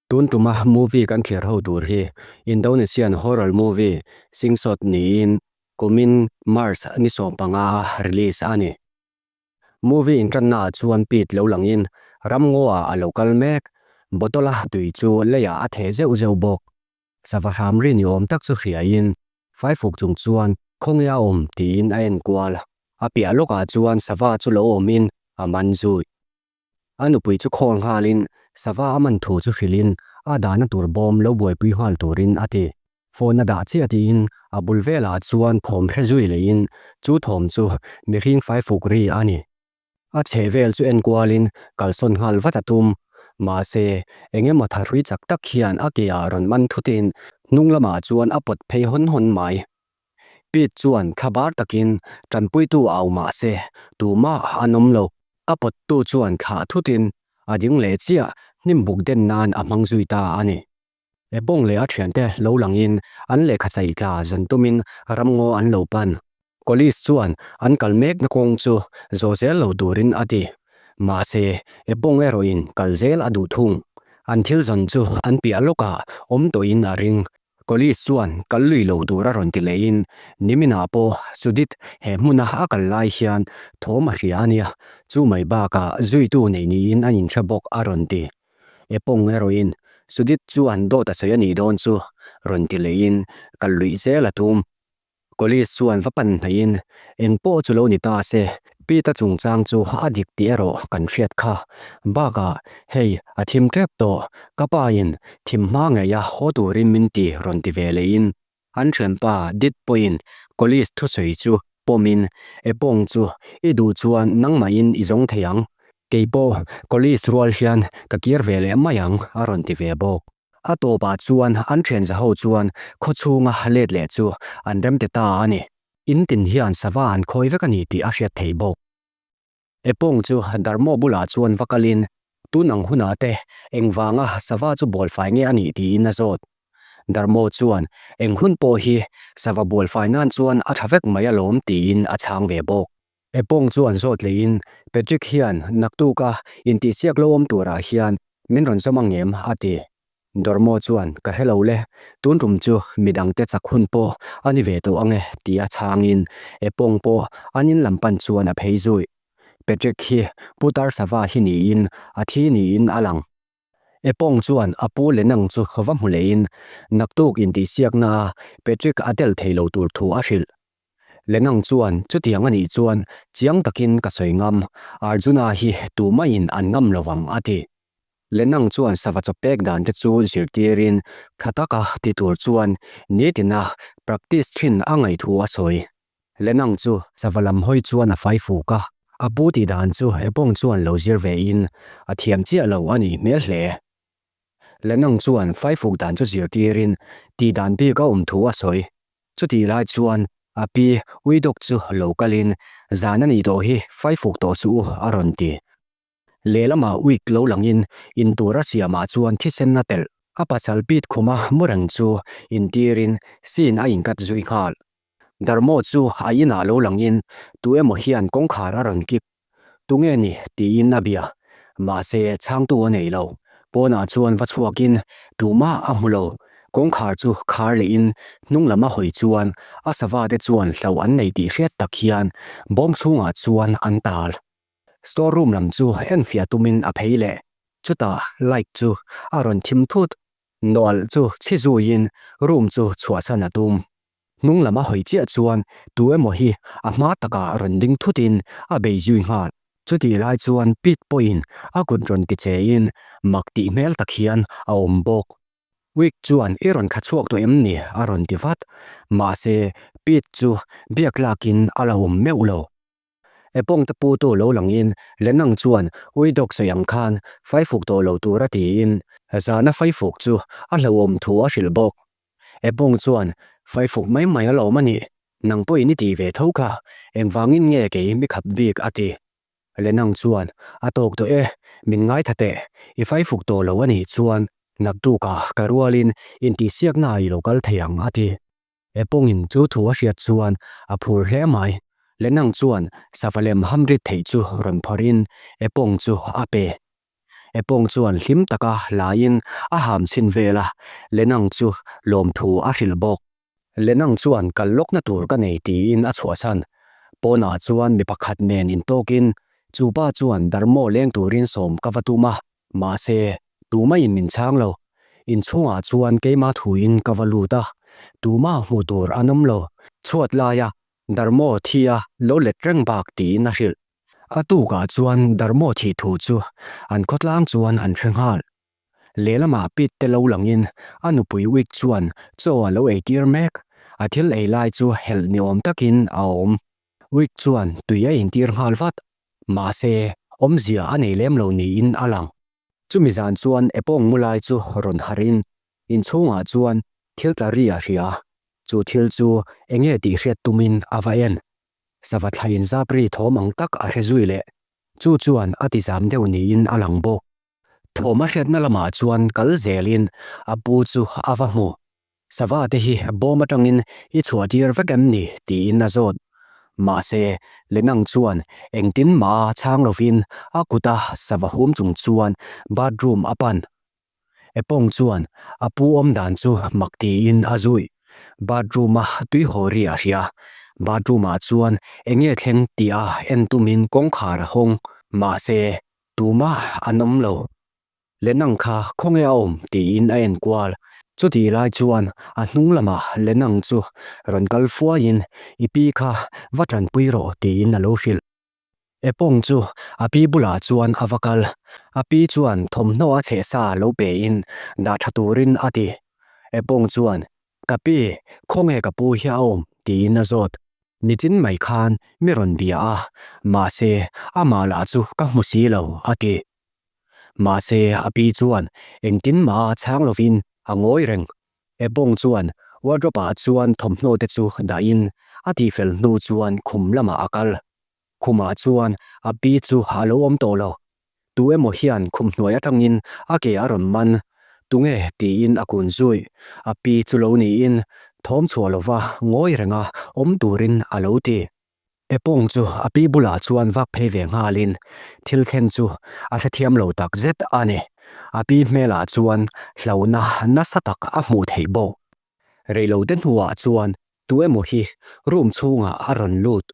Tun tuma movie kan thlir ho tur hi Indonesian horror movie Singsot niin kumin March ni 15 a release a ni. Movie inṭanna ah chuan Pete lo langin ramngaw ah a lo kal mek, bottle a tui chu leiah a theh zeuh zeuh bawk. Sava hram ri ni awm tak chu hriain faifuk chung chuan khawnge a awm tiin a en kual. A piah lawkah chuan sava chu lo awmin a man zui. A nupui chu khawl nghalin sava a man thu chu hrilhin a dahna tur bawm lo buaipui nghal turin a ti. Phone a dah chiah tiin a bul velah chuan thawm hre zui leiin chu thawm chu mihring faifuk ri a ni. A chheh vel chu en kualin kalsawn nghal vat a tum. Mahse, eng emaw thahrui chak tak hian a ke ah rawn man thutin hnung lamah chuan a pawt phei hawn hawn mai. Pete chuan thlabar takin tanpuitu a au mahse tumah an awm lo. A pawttu chuan thlah thutin a ding leh chiah hnim buk den nan a hmang zui ta a ni. Ebawng leh a thiante lo langin an lehkha chai tla zan tumin ramngaw an lo pan. College chuan an kal mekna kawng chu zawh zel lo turin a ti. Mahse, Ebawng erawhin kal zel a duh thung. An thil zawn chu an piah lawkah awm tawhin a ring. College chuan kal lui lo tur a rawn ti lehin niminah pawh Sudit he hmuna a kal lai hian thawm a hria a nia, chu mai bakah zuitu nei niin an inhre bawk a rawn ti. Epawng erawhin Sudit chuan dawt a sawi a nih dawn chu rawn ti lehin kal luih zel a tum. College chuan va pan hnaihin eng pawh chu lo ni ta se, Pete-a chungchang chu a dik tih erawh kan hriat kha. Bakah hei a thim tep tawh, ka pa in thim hma ngeia haw turin min ti rawn ti ve lehin an thianpa Dit pawhin College thusawi chu pawmin Epawng chu i duh chuan nangmahin i zawng thei ang, keipawh College rual hian ka kir ve leh mai ang a rawn ti ve bawk. A tawpah chuan an thianza ho chuan khawchhunga let leh chu an rem ti ta a ni. In tin hian sava an khawi vek a ni tih a hriat theih bawk. Epawng chu Darmaw bulah chuan va kalin tun ang hunah te engvanga sava chu bualfai nge a nih tiin a zawt. Darmaw chuan eng hun pawh hi sava bualfai nan chuan a tha vek mai alawm tiin a chhang ve bawk. Epawng chuan zawt leiin Patrick hian naktuka intihsiak lo awm turah hian Min rawn zawm ang em? a ti. Dormo chuan, Ka hre lo le, tun tum chu midangte chak hun pawh a ni ve tawh ang e, tia chhangin Epawng pawh an in lam pan chuan a phei zui. Patrick hi Pu Tarsava hi niin a thi niin a lang. Epawng chuan a pu Lenang chu va hmu lehin naktuk intihsiaknaa Patrick a tel thei lo tur thu a hrilh. Lenang chuan chutiang a nih chuan chiang takin ka sawi ngam, Arjuna hi tumaiin an ngam lo vang a ti. Lenang chuan sava chaw pek dan te chu zirtirin tha taka ti tur chuan nitina practice thin a ngaih thu a sawi. Lenang chu sava lam hawi chuan a fai fuk a, a pu tih dan chu Ebawng chuan lo zir ve in a thiam chiah lo a nih hmel hle. Lenang chuan fai fuk dan chu zirtirin tih dan bik a awm thu a sawi. Chutih lai chuan a pi Uidawk chu lo kalin, Zan a nih tawh hi, faifuk tawh suh u, a rawn ti. Lehlamah Uik lo langin in tur a siamah chuan thisen a telh. A pasal Pete khuma mu reng chu intirin scene a inkat zui nghal. Darmaw chu a inah lo langin tu emaw hian kawngkhar a rawn kik. Tunge ni? tiin a bia. Mahse, chhangtu a nei lo. Pawnah chuan va chhuakin tumah a hmu lo. Kawngkhar chu khar lehin hnung lam a hawi chuan a sava te chuan hlauh an nei tih hriat tak hian bawm chhungah chuan an tal. Store room lam chu enfiah tumin a phei leh. Chutah light chu a rawn thim thut. Nawlh chu chhi zuiin room chu chhuahsan a tum. Hnung lam a hawi chiah chuan tu emaw hi a hma takah rawn ding thutin a bei zui nghal. Chutih lai chuan Pete pawhin a kut rawn ti chein mak tih hmel tak hian a awm bawk. Wick chuan i rawn kha chhuak tawh em ni? a rawn ti vat. Mahse, Pete chu biak lakin a la awm meuh lo. Epawng te pu tu lo langin Lenang chuan ui dawk sawi ang khan faifuk tawh lo tura tiin zana faifuk chu a hlauhawm thu a hrilh bawk. Epawng chuan faifuk mai mai a lawm a nih, nang pawhin i ti ve tho kha, engvangin nge kei mi khap bik a ti. Lenang chuan a tawk tawh e, min ngaitha teh, i faifuk tawh lo a nih chuan naktukah ka rualin intihsiakna i lo kal thei ang a ti. Epawngin chu thu a hriat chuan a phur hle mai. Lenang chuan sava lem hamrit theih chu rawn phawrhin Epawng chu a pe. Epawng chuan hlim taka laiin a ham chhin vel a, Lenang chu lawmthu a hrilh bawk. Lenang chuan kal lawkna tur ka nei tiin a chhuahsan. Pawnah chuan mi pakhat nen intawkin chu pa chuan Darmaw leng turin sawm ka va tum a, mahse tumaiin min chhang lo. Inchhungah chuan keima thuin ka va lut a, tumah hmuh tur an awm lo. Chhuat laia Darmaw thi a lo let reng bak tiin a hrilh. A tukah chuan Darmaw thih thu chu an khawtlang chuan an hre nghal. Lehlamah Pete te lo langin a nupui Wick chuan chaw a lo eitir mek. A thil ei lai chu helh ni awm takin a awm. Wick chuan tui a intir nghal vat. Mahse, awmzia a nei lem lo niin a lang. Chumi zan chuan Epawng mu lai chu rawn harhin inchhungah chuan thil tla ri a hria. Chu thil chu enge tih hriat tumin a va en. Sava thla inzap ri thawm ang tak a hre zui leh. Chu chuan a ti zam deuh niin a lang bawk. Thawm a hriatna lamah chuan kal zelin a pu chu a va hmu. Sava te hi bawm atangin i chhuah tir vek em ni? tiin a zawt. Mahse, Lenang chuan engtin mah a chhang lovin a kuta sava hum chung chuan bathroom a pan. Epawng chuan a pu awm dan chu mak tiin a zui. Bathroom a tui haw ri a hria. Bathroom ah chuan enge thleng tih a en tumin kawngkhar a hawng. Mahse, Tumah an awm lo. Lenang kha khawnge a awm tiin a en kual. Chutih lai chuan a hnung lamah Lenang chu rawn kal fuaiin i pi kha va tanpui rawh tiin a lo hrilh. Epawng chu a pi bulah chuan a va kal. A pi chuan thawmhnaw a thleh sa lo pein dah tha turin a ti. Epawng chuan Ka pi, khawnge ka pu hi a awm tiin a zawt. Nichin mai khan mi rawn bia a, mahse amah lah chu ka hmu si lo, a ti. Mahse a pi chuan engtin mah a chhang lovin a ngawi reng. Ebawng chuan wardrobe ah chuan thawmhnaw te chu dahin a tihfel hnu chuan khum lamah a kal. Khumah chuan a pi chu a lo awm tawh lo. Tu emaw hian khum hnuai atangin a ke a rawn man. Tunge tiin a kun zui. A pi chu lo niin thawm chhuah lova ngawi renga awm turin a lo ti. Epawng chu a pi bulah chuan vak phei ve nghalin thil thlen chu a hrethiam lo tak zet a ni. A pi hmelah chuan hlauhna nasa tak a hmuh theih bawk. Reilote hnuah chuan tu emaw hi room chhungah a rawn lut.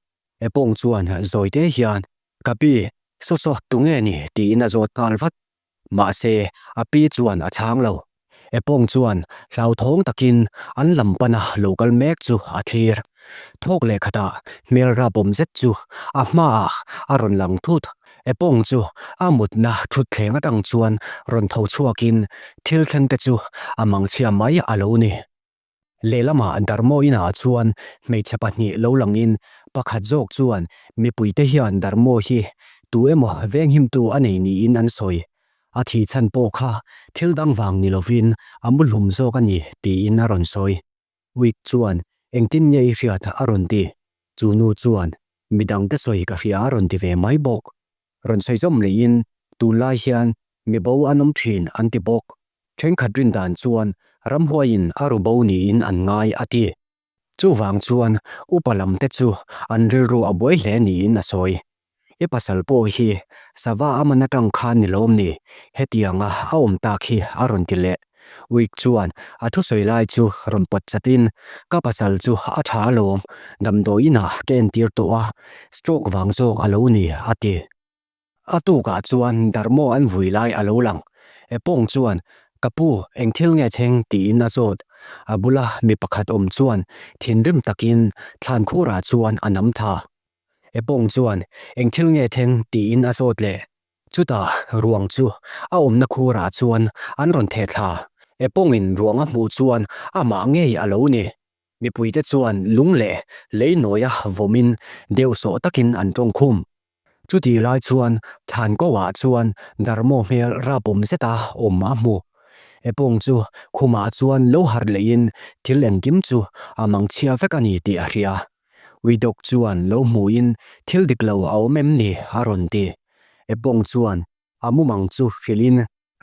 Epawng chuan zawite hian Ka pi, saw saw tunge ni tiin a zawt nghal vat. Mahse, a pi chuan a chhang lo. Epawng chuan hlauthawng takin an lam pana lo kal mek chu a thlir. Thawk leh khatah hmel rapawm zet chu a hmaah a rawn lang thut. Epawng chu a mutna thutthleng atang chuan rawn tho chhuakin thil thlengte chu a mangchhia mai a lo ni. Lehlamah Darmaw inah chuan hmeichhe pahnih lo langin pakhat zawk chuan mipuite hian Darmaw hi tu emaw venghimtu a nei niin an sawi. A thih chhan pawh kha thil dang vang ni lovin a mu hlum zawk a ni tiin a rawn sawi. Wick chuan engtin nge i hriat a rawn ti. Chu nu chuan midangte sawi ka hria a rawn ti ve mai bawk. Rawn sawi zawm lehin tunlai hian mibo an awm thin an ti bawk. Thenkhat rin dan chuan ramhuaiin a ru bo niin an ngai a ti. Chuvang chuan upa lam te chu an rilru a buai hle niin a sawi. I pasal pawh hi sava a man atang khan ni lawm ni, hetianga a awm tak hi a rawn ti leh. Uik chuan a thusawi lai chu rawn pawt chatin, Ka pasal chu a tha alawm, damdawiinah ka entir tawh a, stroke vang zawk a lo ni a ti. A tukah chuan Darmaw an vui lai a lo lang. Epawng chuan, Ka pu, eng thil nge thleng? tiin a zawt. A bula mi pakhat awm chuan thinrim takin thlan khurah chuan a nam tha. Epawng chuan, Eng thil nge thleng? tiin a zawt leh. Chutah ruang chu a awmna khurah chuan an rawn theh thla. Epawngin ruang a hmuh chuan amah ngei a lo ni. Mipuite chuan lung leh lei nawia vawmin deuhsawh takin an tawngkhum. Chutih lai chuan thlan koah chuan Darmaw hmel rapawm zeta awm a hmu. Epawng chu khumah chuan lo harh lehin thil engkim chu a mangchhia vek a ni tih a hria. Uidawk chuan lo hmuhin thil dik lo a awm em ni a rawn ti. Epawng chuan a mumang chu hrilhin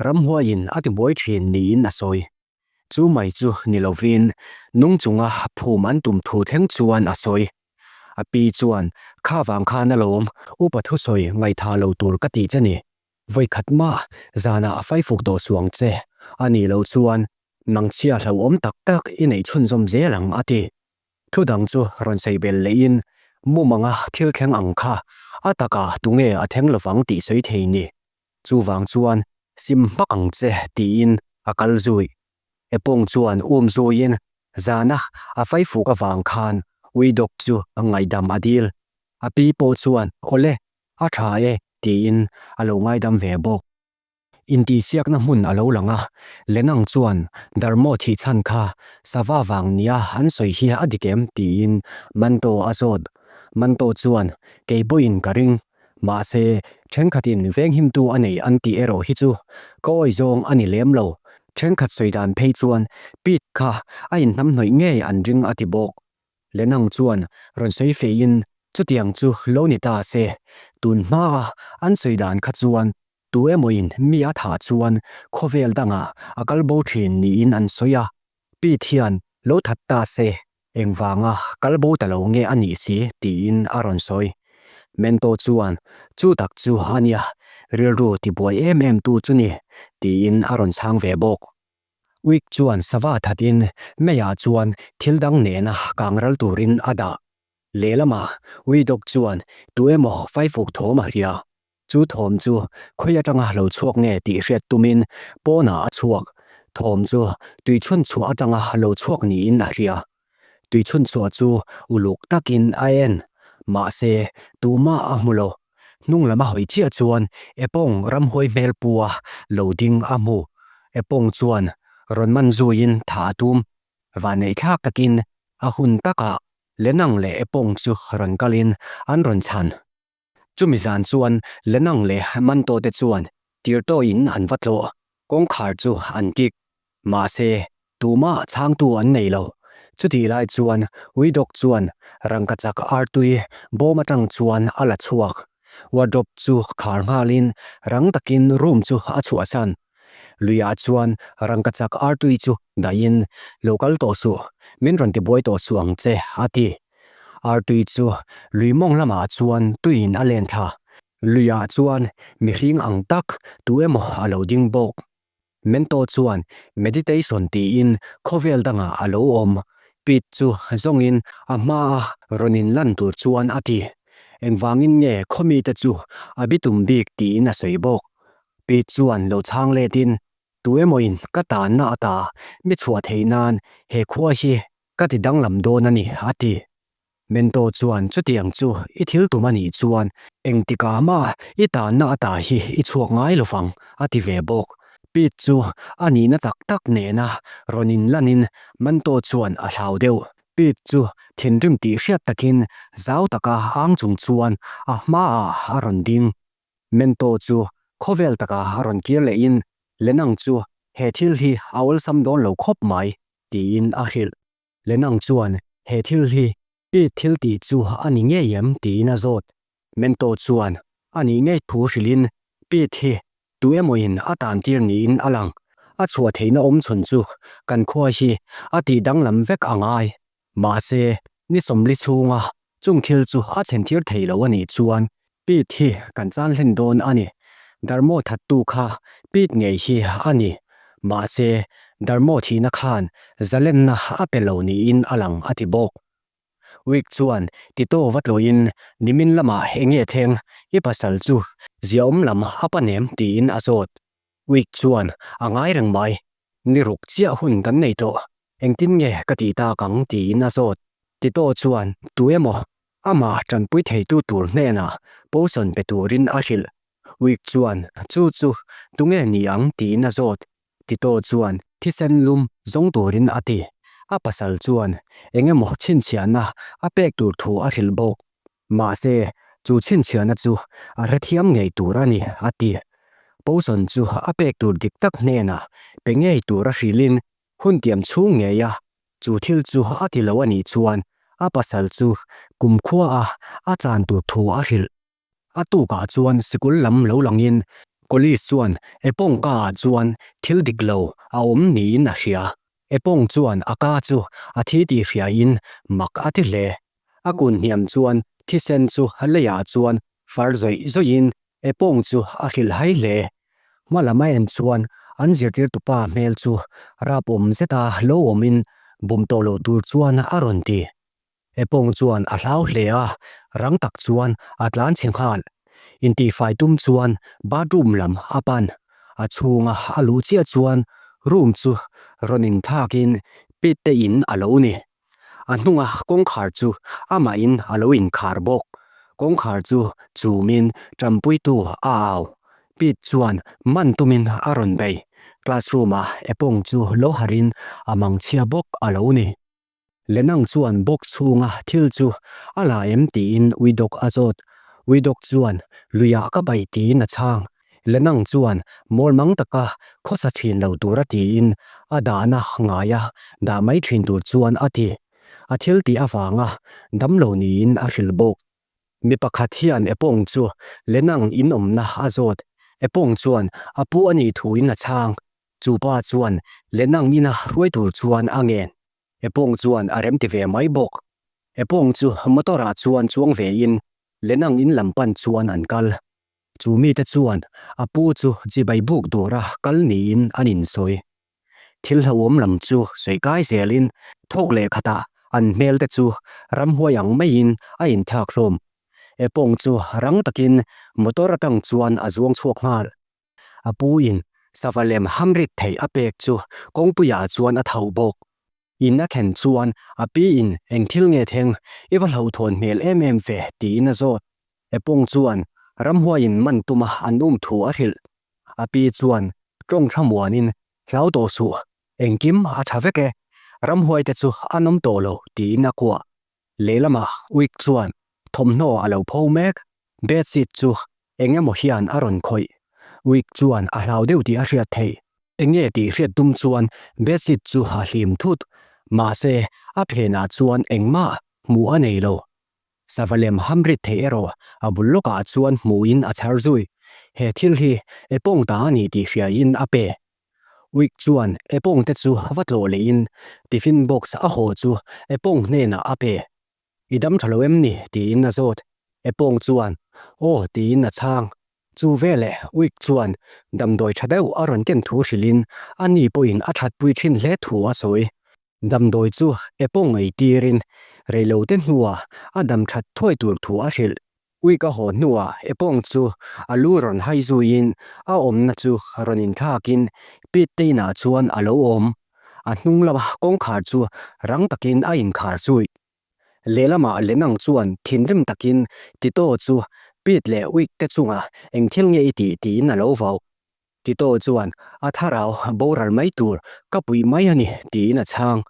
ramhuaiin a tibuai thin niin a sawi. Chu mai chu ni lovin nung chunga phum an tum thu thleng chuan a sawi. A pi chuan, Kha vang khan alawm, upa thusawi ngaihthah lo tur ka tih che ni. Vawikhat mah zanah faifuk tawh suh ang che, a nih loh chuan nangchhia hlauhawm tak tak i neih chhunzawm zel ang a ti. Thu dang chu rawn sawi bel lehin mumanga thil thleng ang kha a takah tunge a thleng lovang tih sawi thei ni. Chuvang chuan sim hmak ang che tiin a kal zui. Epawng chuan um zuiin zana a faifuk avang khan Uidawk chu ngaihdam a dil. A pi pawh chuan awle a tha e tiin a lo ngaidam ve bawk. Intihsiakna hmun a lo lang a, Lenang chuan Darmaw thih chhan kha sava vang nia an sawi hi a dik em tiin Manto a zawt. Manto chuan kei pawhin ka ring, mahse thenkhatin venghimtu a nei an tih erawh hi chu ka awi zawng a ni lem lo. Thenkhat sawi dan phei chuan Pete kha a inhnamhnawih ngei an ring a ti bawk. Lenang chuan rawn sawi feiin chutiang chu lo ni ta se, tun hmaa an sawi dan kha chuan tu emawin mi a thah chuan khawvel dangah a kal bo thin niin an sawi a, Pete hian lo that ta se engvanga kal bo ta lo nge a nih si tiin a rawn sawi. Mento chuan chu tak chu a nia, rilru tibuai em em tu chu ni tiin a rawn chhang ve bawk. Uik chuan sava thatin meiah chuan thil dang nena kang ral turin a dah. Lehlamah Uidawk chuan tu emaw faifuk thawm a hria. Chu thawm chu khawi atanga lo chhuak nge tih hriat tumin pawnah a chhuak. Thawm chu tuichhun chhuah atanga lo chhuak niin a hria. Tuichhun chhuah chu uluk takin a en. Mahse, tumah a hmu lo. Hnung lam a hawi chiah chuan Epawng ramhuai hmel pua lo ding a hmu. Epawng chuan rawn man zuiin thah a tum. Vanneih thlak takin a hun takah Lenang leh Epawng chu rawn kalin an rawn chhan. Chumi zan chuan Lenang leh Manto te chuan tirtawin an va tlawh. Kawngkhar chu an kik. Mahse, tumah chhangtu an nei lo. Chutih lai chuan Uidawk chuan rangkachak artui bawm atang chuan a la chhuak. Wardrobe chu khar nghalin rang takin room chu a chhuahsan. Luiah chuan rangkachak artui chu dahin, Lo kal tawh suh, min rawn tibuai tawh suh ang che, a ti. Artui chu lui mawng lamah chuan tuiin a len thla. Luiah chuan mihring ang tak tu emaw a lo ding bawk. Mento chuan meditation tiin khawvel dangah a lo awm. Pete chu zawngin a hmaa rawn inlan tur chuan a ti. Engvangin nge khawmite chu a bitum bik tiin a sawi bawk. Pete chuan lo chhang letin, Tu emawin ka tanna ata mi chhuah theih nan he khua hi ka ti danglam dawn a ni, a ti. Mento chuan chutiang chu i thil tum a nih chuan engtikah mah i tanna ata hi i chhuak ngai lo vang, a ti ve bawk. Pete chu a nihna tak tak nena rawn inlanin Mento chuan a hlau deuh. Pete chu thinrim tih hriat takin zau taka ang chung chuan a hmaah a rawn ding. Mento chu khawvel taka a rawn kir lehin Lenang chu he thil hi a awlsam dawn lo khawp mai tiin a hrilh. Lenang chuan he thil hi Pete thil tih chu a ni ngei em tiin a zawt. Mento chuan a nih ngei thu hrilhin Pete hi tu emawin a tan tir niin a lang. A chhuah theihna awm chhun chu kan khua hi a tih danglam vek a ngai. Mahse, ni sawmli chhunga chung thil chu a thlen tir thei lo a nih chuan Pete hi kan chan hlen dawn a ni. Darmaw thattu kha Pete ngei hi a ni. Mahse, Darmaw thihna khan zalenna a pe lo niin a lang a ti bawk. Wick chuan Tito va tluin nimin lamah enge thleng i pasal chu ziaawm lam a pan em tiin a zawt. Wick chuan a ngai reng mai. Ni ruk chiah hun kan nei tawh. Engtin nge ka tih tak ang tiin a zawt. Tito chuan tu emaw Amah tanpui theitu tur hnenah potion pe turin a hrilh. Wick chuan chu chu tunge ni ang tiin a zawt. Tito chuan thisen lum zawng turin a ti. A pasal chuan eng emaw chhinchhiahna a pek tur thu a hrilh bawk. Mahse, chu chhinchhiahna chu a hrethiam ngei tur a ni, a ti. Potion chu a pek tur dik tak hnenah pe ngei tur a hrilhin hun tiam chhung ngei a Chu thil chu a ti lo a nih chuan a pasal chu kumkhua a a chan tur thu a hrilh. A tukah chuan sikul lam lo langin College chuan Epawng ka ah chuan thil dik lo a awm niin a hria. Epawng chuan a ka chu a thi tih hriain mak a ti hle. A kun hniam chuan thisen chu leiah chuan far zawih zawihin. Epawng chu a hrilh hai hle. Hma lam a en chuan an zirtirtupa hmel chu rap awm zeta lo awmin bum tawh loh tur chuan a rawn ti. Epawng chuan a hlau hle a, rang tak chuan a tlan chhe nghal. Intihfai tum chuan bathroom lam a pan. A chhunga a luh chiah chuan room chu rawn inthlakin pit te in a lo ni. A hnunga kawngkhar chu amahin a lo inkhar bawk. Kawngkhar chu chumin ṭampuitu a au. Pete chuan man tumin a rawn bei. Classroom-ah Epong chu lo harhin a mangchhia bawk a lo ni. Lenang chuan box chhunga thil chu a la em tiin Uidawk a zawt. Uidawk chuan luiah ka bai tiin a chhang. Lenang chuan mawlmang taka khawsa thin lo tura tiin a dahna ngaia dah mai thin tur chuan a ti. A thil tih avanga damlo niin a hrilh bawk. Mi pakhat hian Epong chu Lenang inawmna a zawt. Epong chuan a pu a nih thuin a chhang. Chu pa chuan Lenang ina hruai tur chuan a ngen. Epong chuan a remti ve mai bawk. Epong chu motor ah chuan chuang vein Lenang in lam pan chuan an kal. Chu mite chuan a pu chu chibai buk tura kal niin an insawi. Thil hlauhawm lam chu sawi kai zelin thawk leh khatah an hmel te chu ramhuai ang maiin a inthlak hlawm. Epawng chu rang takin motor atang chuan a zuang chhuak nghal. A pu in sava lem hamrik theih a pek chu kawngpuiah chuan a tho bawk. In a thlen chuan a pi in eng thil nge thleng i va hlauhthawn hmel em em ve tiin a zawt. Epawng chuan ramhuaiin man tuma an um thu a hrilh. A pi chuan tawng tha muanin hlau tawh suh, engkim a tha vek e, ramhuai te chu an awm tawh lo tiin a kuah. Lehlamah Uik chuan thawmhnaw a lo pho mek, bedsheet chu eng emaw hian a rawn khawih. Uik chuan a hlau deuh tih a hriat theih. Enge tih hriat tum chuan bedsheet chu a hlim thut, mahse a phenah chuan engmah hmuh a nei lo. Sava lem hamrit theih erawh a bul lawkah chuan hmuhin a chhar zui. He thil hi Epawng ta a ni tih hriain a pe. Uik chuan Epawng te chu va tlawh lehin tiffin box a haw chu Epawng hnenah a pe. I dam tha lo em ni? tiin a zawt. Epawng chuan Aw tiin a chhang. Chu veleh Uik chuan damdawi tha deuh a rawn ken thu hrilhin a ni pawhin a thatpui thin hle thu a sawi. Damdawi chu Epawng ngei tirin reilote hnuah a dam that thuai tur thu a hrilh. Uika haw hnuah Epawng chu a lu rawn hai zuiin a awmna chu rawn inthlakin Pete te inah chuan a lo awm. A hnung lama kawngkhar chu rang takin a inkhar zui. Lehlamah Lenang chuan thinrim takin Tito chu Pete leh Uik te chungah eng thil nge i tih tiin a lo vau. Tito chuan, A thlarau boral mai tur ka puih mai a ni, tiin a chhang.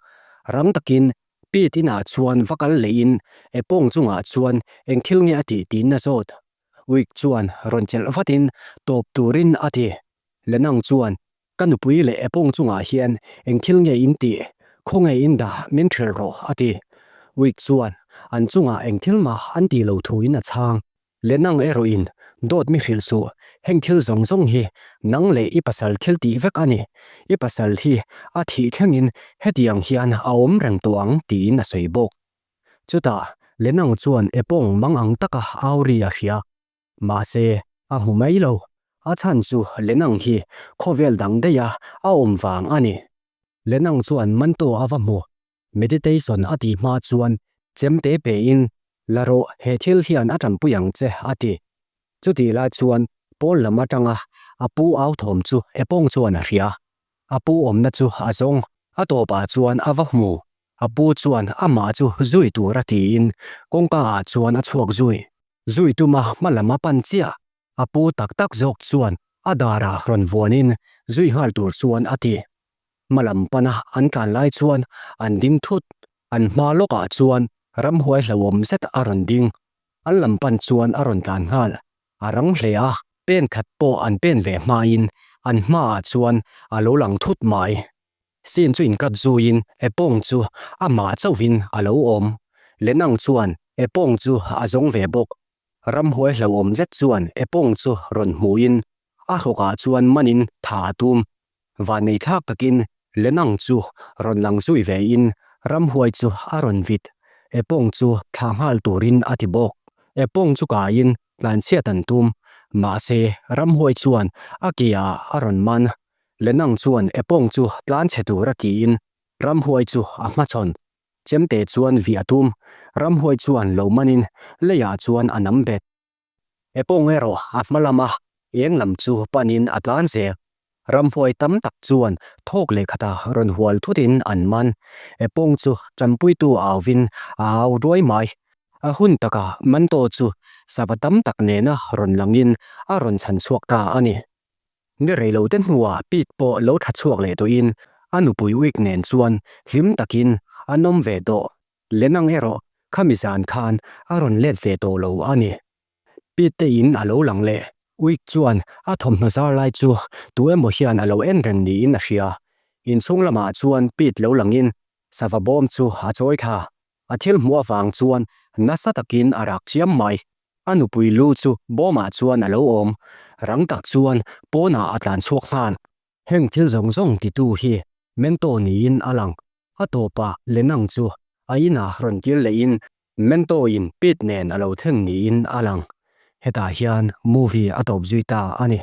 Rang takin Pete inah chuan va kal leihin Epawng chungah chuan eng thil nge a tih tiin a zawt. Uik chuan rawn chelh vatin tawp turin a ti. Lenang chuan, Ka nupui leh Epawng chungah hian eng thil nge in tih? Khawnge in dah min hrilh rawh, a ti. Uik chuan an chungah eng thil mah an tih lo thuin a chhang. Lenang erawhin dawt mi hrilh suh, heng thil zawng zawng hi nang leh i pasal thil tih vek a ni, i pasal hi a thih thlengin hetiang hian a awm reng tawh ang tiin a sawi bawk. Chutah Lenang chuan Epawng mang ang taka au ri a hria. Mahse, a hmu mai lo, a chhan chu Lenang hi khawvel dang daiha a awm vang a ni. Lenang chuan Manto a va hmu, Meditation a tih hma chuan chemte pein, La rawh, he thil hian a tanpui ang che, a ti. Chutih lai chuan pawl lam atanga a pu au thawm chu Epawng chuan a hria. A pu awmna chu a zawng, a tawpah chuan a va hmu. A pu chuan amah chu zui tur a tiin kawngka ah chuan a chhuak zui. Zui tuma hma lam a pan chiah. A pu tak tak zawk chuan a darah rawn vuanin zui nghal tur chuan a ti. Hmalam pana an tlan lai chuan an ding thut, an hma lawkah chuan ramhuai hlauhawm zet a rawn ding. An lam pan chuan a rawn tlan nghal. A rang hle a, pen khat pawh an pen ve hmain an hmaah chuan a lo lang thut mai. Sin chu inkat zuiin Epawng chu amah chauhin a lo awm. Lenang chuan Epawng chu a zawng ve bawk. Ramhuai hlauhawm zet chuan Epawng chu rawn hmuhin a hawkah chuan manin tha a tum. Vannei thlak takin Lenang chu rawn lang zui vein ramhuai chu a rawn vit. Epawng chu thlah nghal turin a ti bawk. Epawng chu kaiin tlanchhiat an tum. Mahse, ramhuai chuan a ke ah a rawn man. Lenang chuan Epawng chu tlan chhe tur a tiin ramhuai chu a hmachhawn. Chemte chuan vih a tum. Ramhuai chuan lo manin leiah chuan a nam bet. Epawng erawh a hma lama eng lam chu panin a tlan zel. Ramhuai tam tak chuan thawk leh khata rawn hual thutin an man. Epawng chu tanpuitu auvin a au ruai mai. A hun takah Manto chu sava tam tak nena rawn langin a rawn chhan chhuak ta a ni. Ni rei lo te hnuah Pete pawh lo tha chhuak leh tawhin a nupui Uik nen chuan hlim takin an awm ve tawh. Lenang erawh khami zan khan a rawn let ve tawh lo a ni. Pete te in a lo lang leh. Uik chuan a thawmhnaw zar lai chu tu emaw hian a lo en reng niin a hria. Inchhung lamah chuan Pete lo langin sava bawm chu a chawi thla. A thil hmuh avang chuan nasa takin a rak chiam mai. A nupui lu chu bawmah chuan a lo awm. Rang tak chuan pawnah a tlan chhuak nghal. Heng thil zawng zawng titu hi Mento niin a lang. A tawpah Lenang chu a inah rawn kir lehin Mento-in Pete nen a lo thleng niin a lang. Hetah hian movie a tawp zui ta a ni.